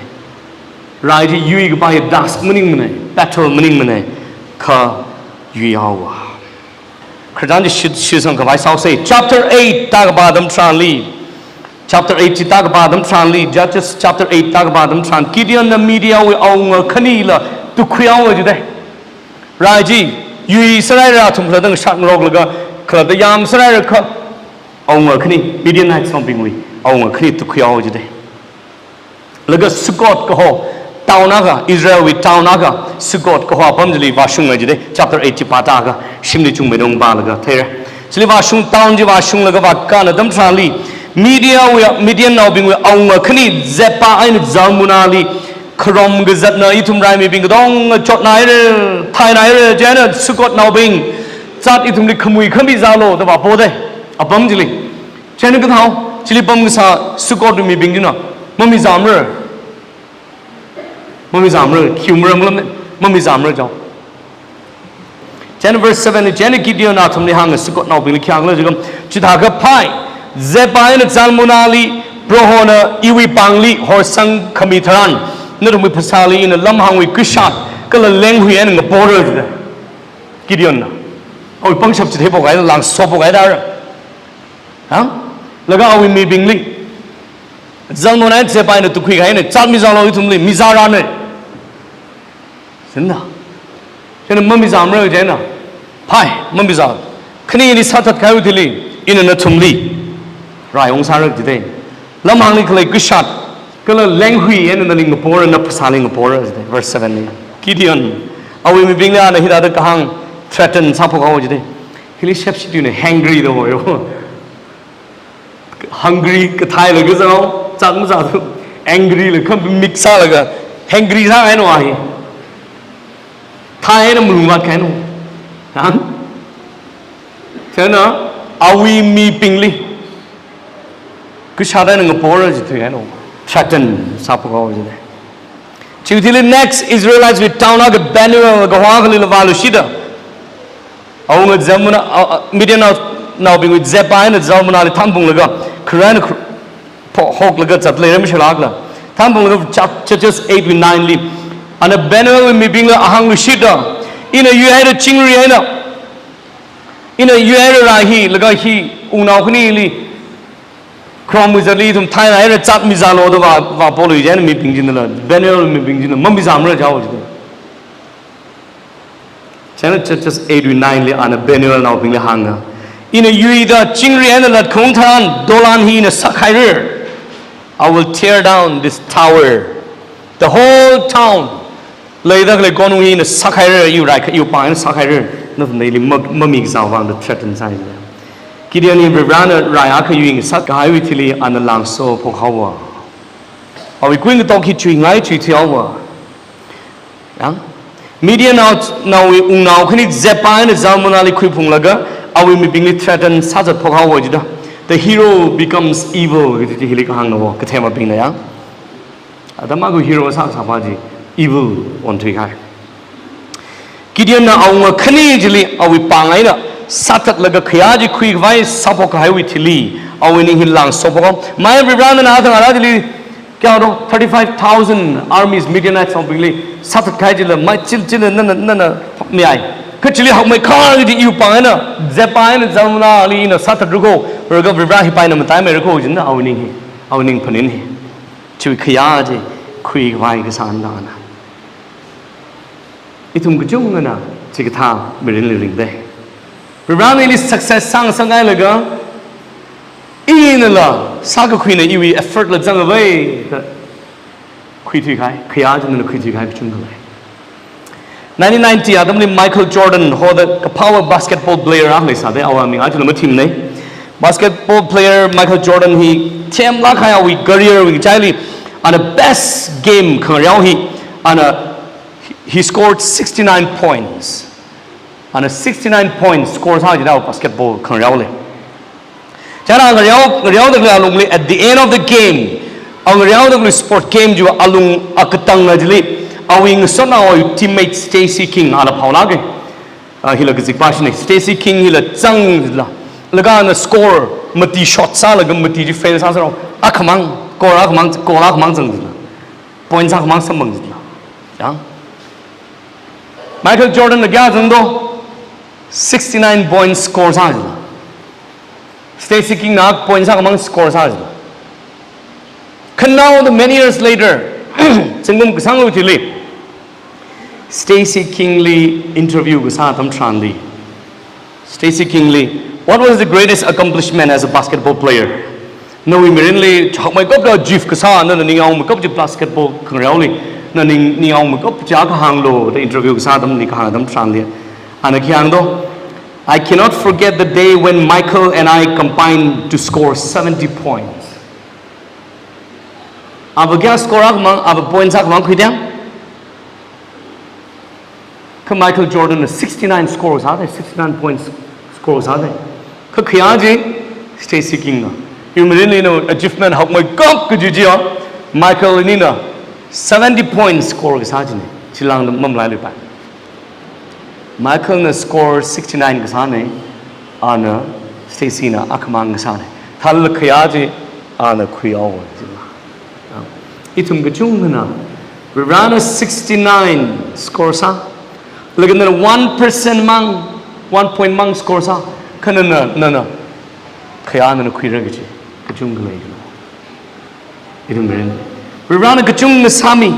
Rai chi yuikapai task maningmana, battle maningmana, kha yuihaowa. Khararchan chi shit, shitsang khavai sāhaosa. Chapter eight tākapā atam tharanli. Chapter eight chi tākapā atam tharanli, Judges chapter eight tākapā atam tharan, Gideonna Midianwui awunga khanila tukkhuihaowa jida. Rai chi, yuisāhaira athum khalatta ngashatngaroklaga, khalatta yamsāhaira kha, awunga khani, Midianitesnaobingwui awunga khani tukkhuihaowa jida. Laga Succoth kaho town akha, Israelwui town akha, Succoth kaho apam chili vāshunga jida, chapter eight chi pātākha, shimli chungmeida ungpālaga theira. Chili vāshung, town chi vāshunglaga vākān atam tharanli, Midianwui, Midiannaobingwui awunga khani Zebah eina Zalmunna li kharom kazatna ithum raimibing katonga chotnāhaira, thaināhaira, chieina Succothnaobing, zat ithumli khamui khamizālu da vāpoda, apam chili. Chieina kathāhao, chili pamkasā Succothwui mibing china mamizāmara. Mamizāmara, khiumara, malam, mamizāmara jao. Chieina verse seven li, chieina Gideonna athumli hānga, Succothnaobingli khi hāngkhala jiakha, chithākha phai, Zebah eina Zalmunnali, Prohona iwui pāngli horsangkhami tharan, nathumwui phasāli ina lamhāngwui kashat, kala lenghui eina ngapora jida. Gideonna. Awui pangshap chitheiphok haida, langsophok haida. Ha? Laga awui mibingli, Zalmunna eina Zebah eina tukkhuikahai eina, zat mizālu ithumli, mizāranu. Sinna. Chieina mamizāmara chieina. Phai, mamizā. Khani ili sāthatkahaowa thili, ina nathumli rai ungsāra jida. Lamhāngli khalei kashat, kala lenghui eina nali ngapora, naphasāli ngapora jida. Verse seven li. Gideon, awui mibingli ana hithāda kahāng threaten sāphok haowa jida. Hili shepshi tuina hangry da hoyo. Hungry kathailaga zanghaowa, zat mazāthu, angry laga khamik sālaga, Hungry sāhaino a hi. Thai eina malungvātkahaino. Chang? Chieina awui mibingli kashāda eina ngapora jithuihaino. Threaten sāphok haowa jida. Chiwui thili next Israelites wui town akha Penuel kaho akhali vāluishita. Awunga Zalmunna, a, a, Midian nao, naobingwui Zebah eina Zalmunnali thanphunglaga, khara eina khar-, pho-, hoklaga zatlei ram shilakla. Thanphunglaga Jud-, Judges eight wui nine li. Ana Penuel wui mibingla hāngluishita. Ina yuihaira chingri eina. Ina yuihaira rai hi, laga hi, wungnao khanili khrom wui zatli ithum thaihaira zatmizālu da vā, vāpolui chieina mibing chinala, Penuel mibing chinala, mamizāmara jihaowa jida. Chieina Judges eight wui nine li ana Penuel naobingli hānga. Ina yuida chingri eina latkhaung tharan, dolan hi ina sakhaira. I will tear down this tower. The whole town. Leida khalei konu hi ina sakhaira, iwui rai akha, iwui pāng eina sakhaira. Nathumna ili ma-, mamikasā vāngda threaten sāi. Gideon hi Varivarana rai akha yuingasakkahaiwui thili ana lāngsophok haowa. Awui kuingatok hi chuingai chuithui haowa. Yang? Midian nao, naowui wungnao khani Zebah eina Zalmunnali khuiphunglaga, awui mibingli threaten sāzatphok haowa jida. The hero becomes evil, kaji chi hili kahāngna wo, kathemabingna yang. Atam akha hero sākasā pa chi evil onthuikahai. Gideonna awunga khani chili awui pāng eina sāthatlaga khayā chi khuikhavai sāphokkahaiwui thili, awui ning hi lāngsophok haowa. Maya Varivarana athang ara chili kayākha thirty-five thousand armies Midianites naobingli sāthatkahai chila, mai chil chila nana, nana miai. Kha chili hakmeikha kaji iwui pāng eina, Zebah eina Zalmunnali ina sāthatrakho, laga Varivara hi paina mataimeira kho jina awui ning hi, awui ning phaning hi. Chiwui khayā chi khuikhavai kasāna. Ithum kachungana chikathā mirinli ringdei. Varivarana ili success sāngasakngailaga, inala sākakhuina iwui effort la zangavai da khuithuikahai, khayā chinala khuithuikahai kachungkha lei. Nineteen ninety atamli Michael Jordan hoda kaphāva basketball player akha leisāda, awui ming aja mathimnei. Basketball player Michael Jordan hi themlāk kahai awui career wui ngachaili, ana best game khangareo hi, ana, he scored sixty-nine points. Ana sixty-nine points score sā jida basketball khangareoli. Chieina ngareo, ngareoda khalei alungli, at the end of the game, a ngareoda khalei sport game chiwui alung akatang chili, awui ngasotnao awui teammate Stacy King ala phaolāka. Ah, hila kazikpa shina, Stacy King hila zangla, laga ana score mati shot sālaga mati chi fail sāsāra. Akhamang, goal akhamang, goal akhamang zangla, points akhamang samphangla. Yang? Michael Jordan na kayā zangdo? Sixty-nine points score sāla. Stacy King na points akhamang score sāla. Kha now, the many years later, zingkum kasānglu chili, Stacy King li interview kasā atam tharanli, Stacy King li, "What was the greatest accomplishment as a basketball player?" Nawui mirinli hakmeikapta achieve kasā, nana ningyāng meikap chi basketball khangareoli, na ning, ningyāng meikap chi akha hānglu da interview kasā atamli kahāng atam tharanli, ana khi hāngdo? "I cannot forget the day when Michael and I combined to score seventy points." Ava kayā score akhamang, ava points akhamang khuida? Kha Michael Jordan na sixty-nine score sāda, sixty-nine points score sāda. Kha khayā chi Stacy King na. Iwui mirinli ina achievement hakmeikap kaji chiya, Michael nina seventy points score kasā china. Chilāngda mamalailui pa. Michael na score sixty-nine kasāna, ana Stacy na akhamang kasāna. Thālala khayā chi ana khuihaowa. Ithum kachungana, Varivarana sixty-nine score sā, laga nana one percent mang, one point mang score sā, kha nana, nana khayā nana khuira kaji kachungkha lei. Ithum mirin, Varivarana kachungna sāmi,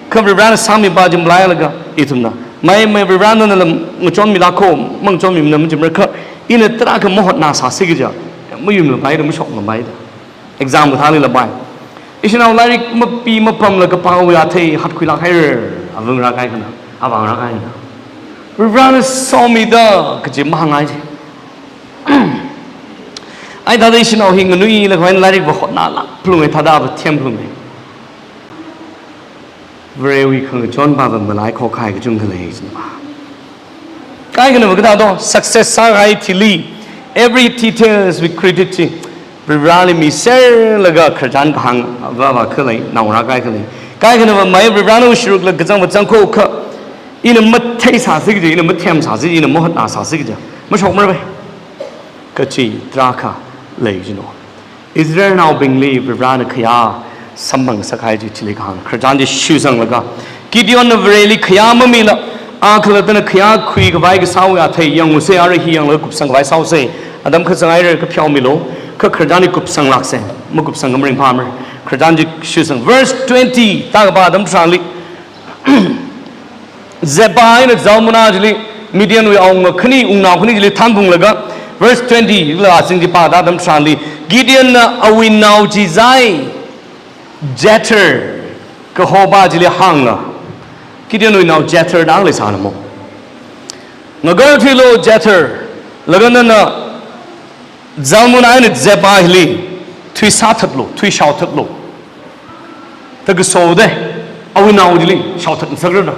kha Varivarana sāmipa chi malailaga ithumna, mai, mai Varivarana nala ngachonmilākho, mangachonmimana majimara kha, ina tarākha mahotnāsāsi kaja, mayumlapaida, mashokngapaida. Exam kathālila pai. Ishinao lairik mapi mapamla kapāwui athei hatkhuilāk haira, avāngrāk kahai khana, avāngrāk kahai khana. Varivarana somida kaji mahāngngai chi. Ai thāda ishinao hi nganuilakha eina lairikva hotnālāk phalunga, thāda va themphalunga. Varewui khangachon pava malai khokahai kachungkha lei jina. Kaikhanava kathāda, success sākahai thili, every details wui credit chi Varivarāli miserlaga khararchan kahāng vava khalei, naongarā kaikha lei. Kaikhanava mai Varivarāna shurukla kazang vazang khokha, ina matheisāsi kaji, ina mathemsāsi, ina mahotnāsāsi kaji mashokmara bai. Kachi tarākha lei jina. Israelnaobingli Varivarāna khayā samphang sākahai chi chili kahāng. Khararchan chi shuisanglaga, Gideonna Vareli khayā mamila, a khalattana khayā khuikhavai kasāwui athei yanglusa, ara hi yanglaga kupsangkhavai sāusa. Atam kazang haira, kapheomilu, kha khararchan hi kupsanglāksa. Makupsangakha maringphāmara. Khararchan chi shuisang. Verse twenty, tākapā atam tharanli, Zebah eina Zalmunna chili, Midianwui awunga khani, wungnao khani chili thanphunglaga, verse twenty la azing chi pāda atam tharanli, Gideonna awui nao chizai, Jether, kahopā chili hāngla, Gideonwui nao Jether da leisāna mo. Ngakarthuilu Jether, laga nana Zalmunna eina Zebah hili thui sāthatlu, thui shaothatlu. Da kaso da, awui nao chili shaothat ngasakra da.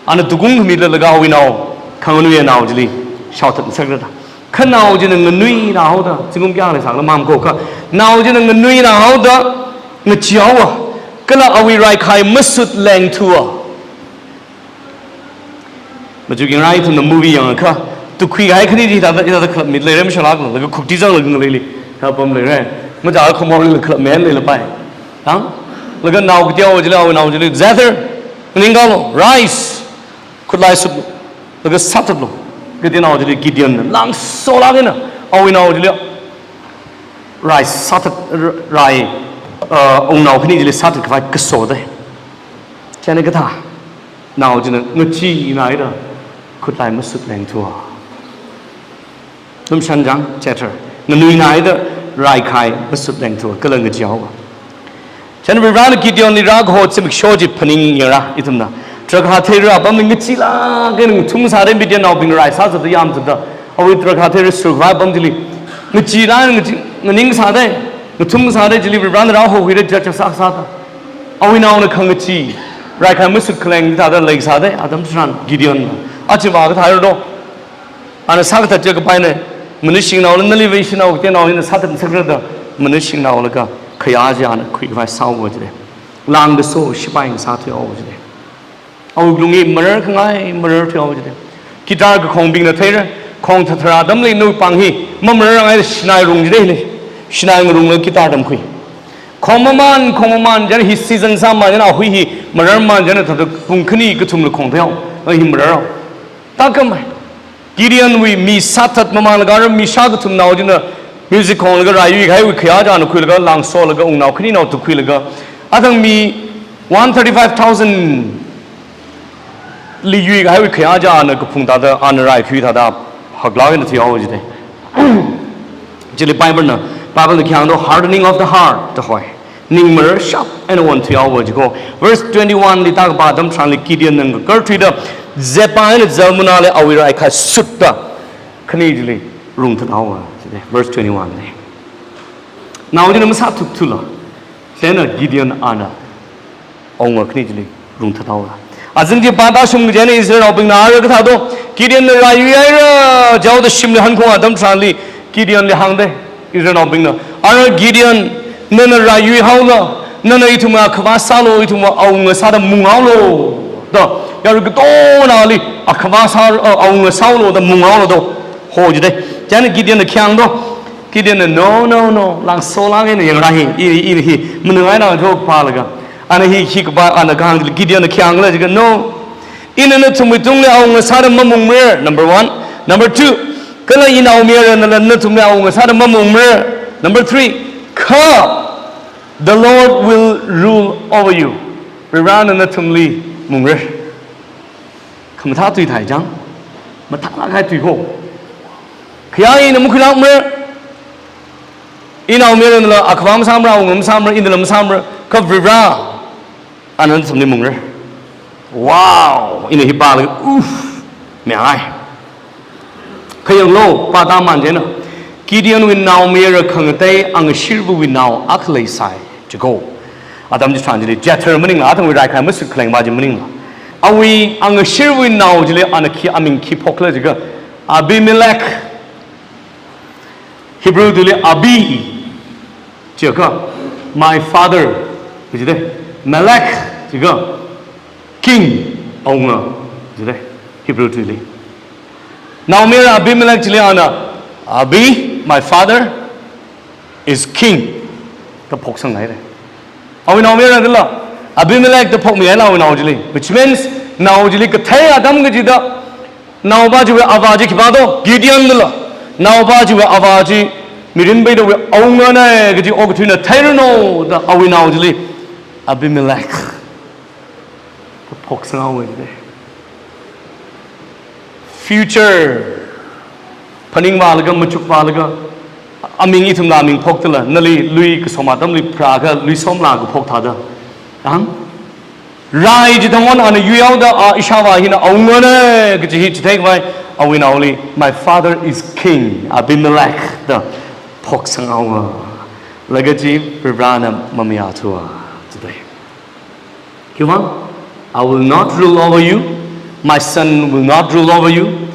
Ana tukung khamila laga awui nao, khanganuiya nao chili shaothat ngasakra da. Kha nao china nganuina haoda, zingkum kayākha leisākhala mamako kha, nao china nganuina haoda, ngacheehaowa, kala awui raikhai masut lengthuwa. Machukyingra ithumna movie yangakha, tukhuikahai khani chi hithāda, hithāda khalap mi leira, mashalakla, laga khukti zanglaga ngaleili, kapam leira. Macha khamorli khalap mi leilapai. Hang? Laga nao kateowa chili, awui nao chili, Jether, nganingkalu, rise. Khutlai sutlu, laga sāthatlu. Kateonao chili Gideonna langsolāk eina, awui nao chili rai sāthat, rai, uh, wungnao khani chili sāthatkhavai kaso da. Chieina kathā, nao china ngacheena haida, khutlai masut lengthuwa. Lumshan chang, Jether. Nganuina haida, raikhai masut lengthuwa, kala ngacheehaowa. Chieina Varivarāna Gideonli rākaho zimiksho chi phaningyara ithumna. Drakhā theira apamli ngacheelāk eina ngathum sāda Midiannaobing rai sāzatda yāmzatda, awui drakhā theira surkhavai apam chili, ngacheelāk eina ngachee, nganing sāda, ngathum sāda chili Varivarāna rāhokhuida chachak sāsāda, awui naona khangachee, raikhai masut khaleng thāda leisāda, atam tharan Gideonna, aja vākathā haira do. Ana sākathat chi kapaina, manashingnaola nali vāshinao, kateonao hina sāthat ngasakra da, manashingnaolaga khayā chi ana khuikhavai sāhaowa jida. Lāngkaso shipai ngasāthuihaowa jida. Awui lung hi marar khangai, marar thuihaowa jida. Guitar kakhongbingna theira, khong thathara atamli nawui pāng hi mamararngai da shinai rung jida hili. Shinai ngarunglaga guitar tamkhui. Khong maman, khong maman, chieina hi season sāman, chieina ahui hi mararman, chieina thāda pung khani kathumla khong theihaowa, a hi mararhaowa. Tākhamei. Gideonwui mi sāthat mamānlaga ara mi shākathumnao china music khonglaga rai yuikahaiwui khayā chi ana khuilaga lāngsolaga wungnao khaninao tukhuilaga, athang mi one thirty-five thousand li yuikahaiwui khayā chi ana kaphung thāda, ana rai khui thāda haklāk eina thuihaowa jida. Chili Biblena, Biblena khi hāngdo hardening of the heart da hoi. Ning marar shap eina onthuihaowa jiko. Verse twenty-one li tākapā atam tharanli Gideonna ngakarthuida, Zebah eina Zalmunnali awui raikhai sutta, khani chili rungthathaowa jida. Verse twenty-one li. Nao china masāthukthulo. Chieina Gideon ana awunga khani chili rungthathaowa. Azing chi pāda shung chieina Israelnaobingna ara kathādo, Gideonna rai yuihaira jihaoda shimli hankhung atam tharanli Gideonli hāngda, Israelnaobingna, ara Gideon, nana rai yuihaola, nana ithumwui akhavā sālu, ithumwui awunga sāda munghaolu da, yarui katongali akhavā sā, a, awunga sāolu da munghaolu da ho jida. Chieina Gideonna khi hāngdo, Gideonna, no, no, no, lāngsolāk eina yangra hi, i, i hi manungngaina jok pālaga. Ana hi, hi kapā, ana kahāng chili Gideonna khi hāngla jiakha, no. Ina nathumwui tungli awunga sāda mamungmara, number one. Number two, kala inaomayarana nathumli awunga sāda mamungmara. Number three, kha the Lord will rule over you. Varivarāna nathumli mungra. Khamathā tui thai chang. Mathālāk kahai tui ko. Khayā ina makhuilākmara. Inaomayaranala akhavā masāmara, awunga masāmara, inala masāmara. Kha Varivarā ana nathumli mungra. Wow! Ina hi pālaga, uff! Mayāngai. Kha yanglu, pāda man chieina, Gideonwui naomayara khangatei Angashirvawui nao akha leisai jiko. Atam chitharan chili, Jether maningla, athangwui raikhai masut khaleng pa chi maningla. Awui, angashirwui nao chili, ana khi, aming khi phokla jiakha, Abimelech. Hebrew tuili Abi, jiakha, my father, jide. Melech, jiakha, king, awunga, jide. Hebrew tuili. Naomayara Abimelech chili ana, Abi, my father, is king, da phoksang haire. Awui naomayara dala, Abimelech da phokmi haila awui nao chili. Which means, nao chili kathei atam kachida, naopa chiwui avā chi khipā do, Gideon dala. Naopa chiwui avā chi, mirin peidawui awungana kaji okathuina theiranu da awui nao chili, Abimelech, da phoksang haowa jide. Future, phaningvālaga, machukvālaga, aming ithumla aming phokdala, nali lui kasom atamli pharākha, lui somla kaphok thāda. Ang? Rai chithang on ana yuihaoda, a, ishāvā hina awungana kaji hi chitheikhavai, awui naoli, my father is king, Abimelech, da phoksang haowa. Laga chi, Varivarana mamayāthuwa, jide. Khiwuivang, I will not rule over you, my son will not rule over you,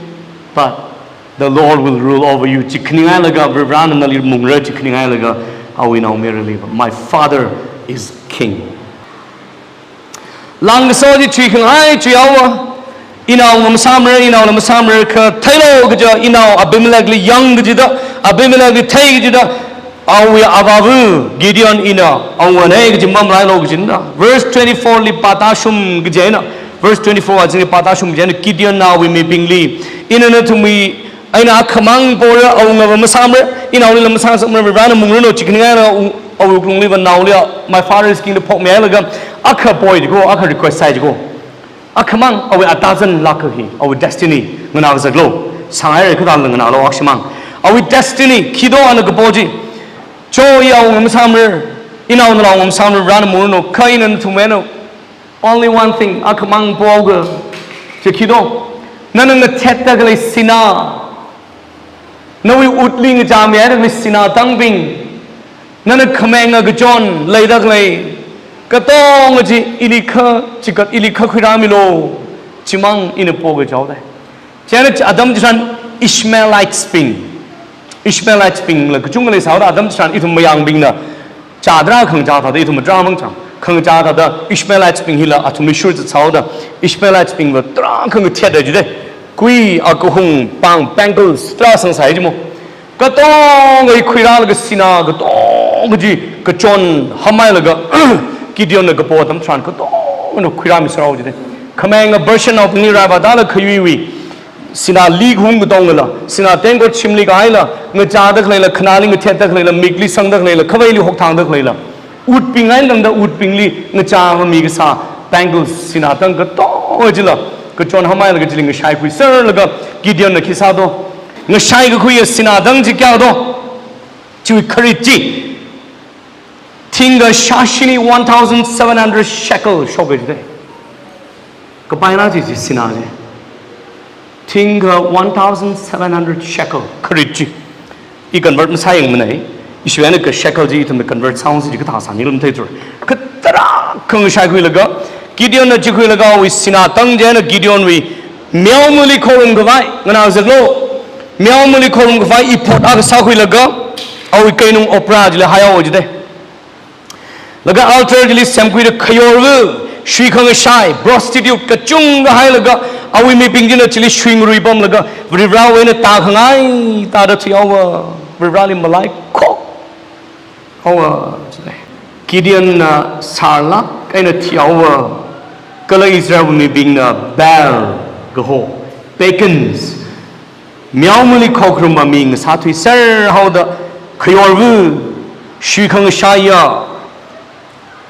but the Lord will rule over you. Chi khaninghailaga, Varivarana nali mungra chi khaninghailaga, awui naomayarali, my father is king. Langkaso chi chuikhangai chuihaowa. Inao ngamsāmara, inaola masāmara kha theilu kaja, inao Abimelechli yang kajida, Abimelechli thei kajida, awui avāva Gideon ina awungana kaji mamalailu kajina. Verse twenty-four li pātāshung kajina. Verse twenty-four azingli pātāshung kajina, Gideonna awui mibingli, ina nathumwui eina akhamang pora, awungava masāmara, inaolila masāsāmara, Varivarana mungranu chi khaningaina, awui wuklungliva naoliya, my father is king da phokmihailaga, akha poi jiko, akha request sāi jiko. Akhamang awui atazan lāka hi, awui destiny, nganā kazaklu, sāngaira kathāla nganālu akhamang. Awui destiny, khi do ana kapo chi. Cho, i awunga masāmara, inaonala awunga masāmara, Varivarana mungranu, kha ina nathumwui eina, only one thing, akhamang poga, chi khi do, nana ngathetda khalei sinā, nawui utli ngachāmihaida khalei sinā tangbing, nana khameng ngakachon leida khalei, katonga chi ili kha, chikat ili kha khuirāmilu, chimang ina poga chaodai. Chieina atam chitharan Ishmaelites bing, Ishmaelites bingla kachungkha leisāhaoda atam chitharan ithum mayangbingna, chā tarā khangachā thāda ithum tarā mang chang. Khangachā thāda Ishmaelites bing hila athumli shur zathaoda Ishmaelites bingva tarā khangachā thāda jide. Kui, akahung, pāng, bangles, tarā sangsai jimo. Katonga hi khuirālaga sinā katonga chi kachon hamhailaga Gideonna kapo atam tharan katongana khuirāmi sārao jide. Khameng version of niraiva dala khayuiwui sinā li kahung katongala, sinā tengkot shimli kahaila, ngachāda khaleila, khanāli ngathetda khaleila, mikli sangda khaleila, khavaili hokthangda khaleila, utbing eina tangda utbingli ngachā ngami kasā, bangles, sinā tang katonga chila kachon hamhailaga chili ngashaikhuiserlaga, Gideonna khi sā do? Ngashaikakhuiya sinā tang chi kayā do? Chiwui kharit chi, thingkha shāshini, one thousand seven hundred shekel shoka jide. Kapaina chi chi sinā chi. Thingkha one thousand seven hundred shekel kharit chi. I convert masāyangmanei. Ishiwui eina kha shekel chi ithumna convert sāungsi chi kathā sāni lam theitur. Kha tarākha ngashaikhuilaga, Gideonna chi khuilaga awui sinā tang chieina Gideonwui meomali khorumkhavai, nganā kazaklu, meomali khorumkhavai ephod akha sākhuilaga, awui keinung Ophrah chili haihaowa jide. Laga altar chili semkhuida khayorva, shui khangashai, prostitute kachungkha hailaga, awui mibing china chili shuingarui pamlaga, Varivarawui eina tākhangai tāda thihaowa, Varivarali malaikhok haowa jide. Gideonna sārlāk eina thihaowa, kala Israelwui mibingna Baal kaho, pagans, meomali khokharuma mi ngasāthuiser haoda, khayorva, shui khangashaiya,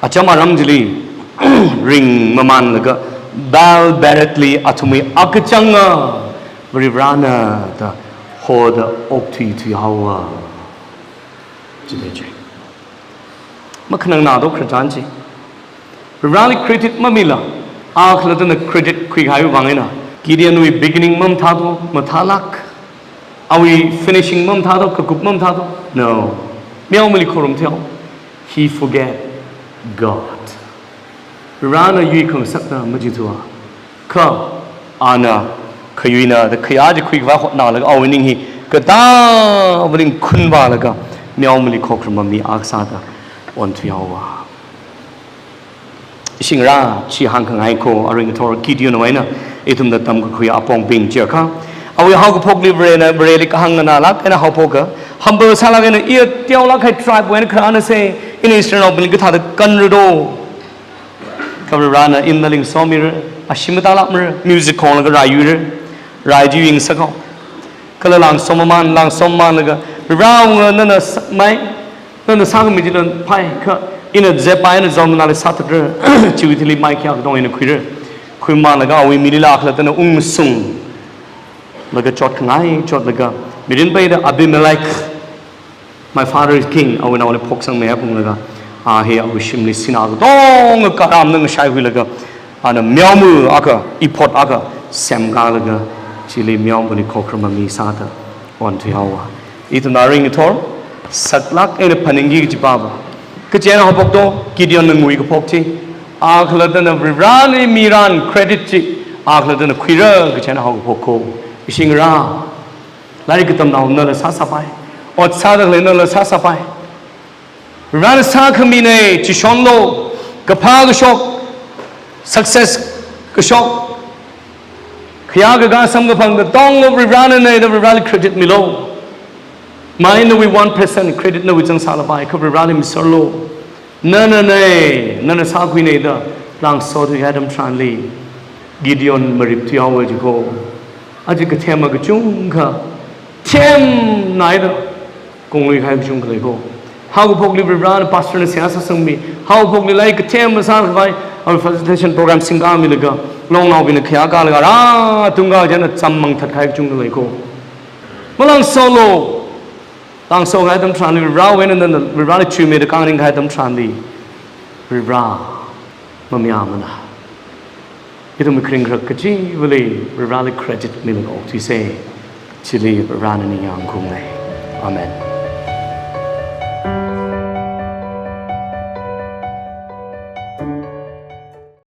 acham aram chili ringmamānlaga, Baal Beritli athumwui akachanga Varivarana da hoda okthuithui haowa. Jide chi. Makhanangnado khararchan chi. Varivarali credit mamila, a khalattana credit khuikahaiwui vang eina, Gideonwui beginning mamathādo, mathālāk. Awui finishing mamathādo, kakup mamathādo. No. Meomali khorum thihao. He forget God. Varena yui khangasakta majithua. Kha ana khayuina da khayā chi khuikhavai hotnalaga awui ning hi katāvaling khunvālaga meomali khokharuma mi akha sāda onthuihaowa. Ishingra chi hāngkhangai ko, arui ngathor Gideonwui eina ithumna tamkakhui apongbing chiakha, awui haokaphokli Varena, Vareli kahāng nganālāk eina haophoka, humble sālāk eina, iya teolāk kahai tribe wui eina kharāna se, ina Israelnaobingli kathāda kanra do. Kha Varena ina nali ngasomira, ashee matālākmara, music khonglaga rai yuira, rai chi yingasak haowa. Kala langsom mamān, langsom mamānlaga, Varewui eina nana sāmei, nana sākhami chila phāi, kha ina zep eina zom nali sāthatra, chiwui thili maikhayā katonga ina khuira. Khuimamānlaga awui milila khalattana ungmasung laga chotkhangai chotlaga, mirin peida Abimelech, "My father is king," awui naoli phoksangmei phunglaga, a hi awui shimli sinā katonga karam eina ngashaihuilaga, ana meoma akha, ephod akha semkalaga, chili meomali khokharuma mi sāda onthuihaowa. Ithumna arui ngathor saklāk eina phaningki kaji pava, kachi eina haophok do, Gideonna ngui kaphok chi, a khalattana Vareli miran credit chi, a khalattana khuira kachi eina haokaphok ko. Ishingra, lairik katamnao nala sāsāpai, ot sāda khalei nala sāsāpai. Varena sākhamina, chishonlo, kaphā kashok, success kashok, khayā kakā samkaphang katonga Varena da Vareli credit milo. Mai nawui one percent credit nawui zangsālapai, kha Vareli miserlo. Nana, nana sākhuina da langso thuikahai atam tharanli Gideon marip thuihaowa jiko. Aja kathem kachungkha themnaida kongluikahai kachungkha lei ko. Haokaphokli Varena pastorna seihā sāsangmi, haokaphokli lairik kathem sākhavai, awui facilitation program singkāmilaga, longnaobingna khayā kālaga rātungkā chieina chammang thatkahai kachungkha lei ko. Malangsolo, langso kahai atam tharanli, Varewui eina nana Vareli chuimeida kānganing kahai atam tharanli, Vare mamayāmana. Ithum kharing kharak kachivali Vareli credit milaga okthuisa. Chili Varena ningyāng khuingai. Amen.